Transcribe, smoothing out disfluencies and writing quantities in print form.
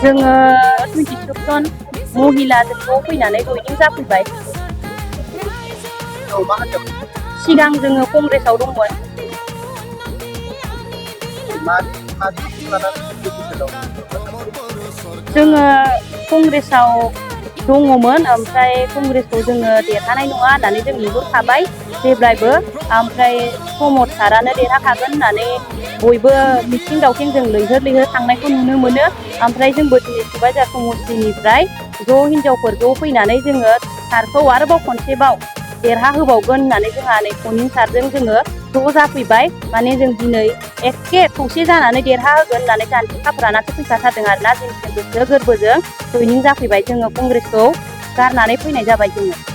जोङो 26 जन महिला ज' फैनानै जयनिं जाफैबाय। सिगां जोङो कंग्रेसाव दंमोन। जोङो कंग्रेसाव दङमोन, ओमफ्राय कंग्रेसखौ जोङो देरहानाय नङा होननानै जों नुहुरखाबाय जेब्लायबो। ओमफ्राय प्रमद सारानो देरहाखागोन होननानै बयबो मिथिं दावथिं जों लैहोर लैहोर थांनायखौ नुनो मोनो। ओमफ्राय जोंबो दिनै सुबाइजार समस्तिनिफ्राय ज' हिनजावफोर ज' फैनानै जोङो सारखौ आरोबाव खनसेबाव देरहा होबावगोन होननानै जोंहा नै खनिन सारजों जोङो ज' जाफैबाय। माने जों दिनै एखे खौसे जानानै देरहा होगोन होननानै जानजि खाफ्रानासो फैखाथारदों आरोना। जों गोसो गोरबोजों जयनिं जाफैबाय, जोङो कंग्रेसखौ गारनानै फैनाय जाबाय जोङो।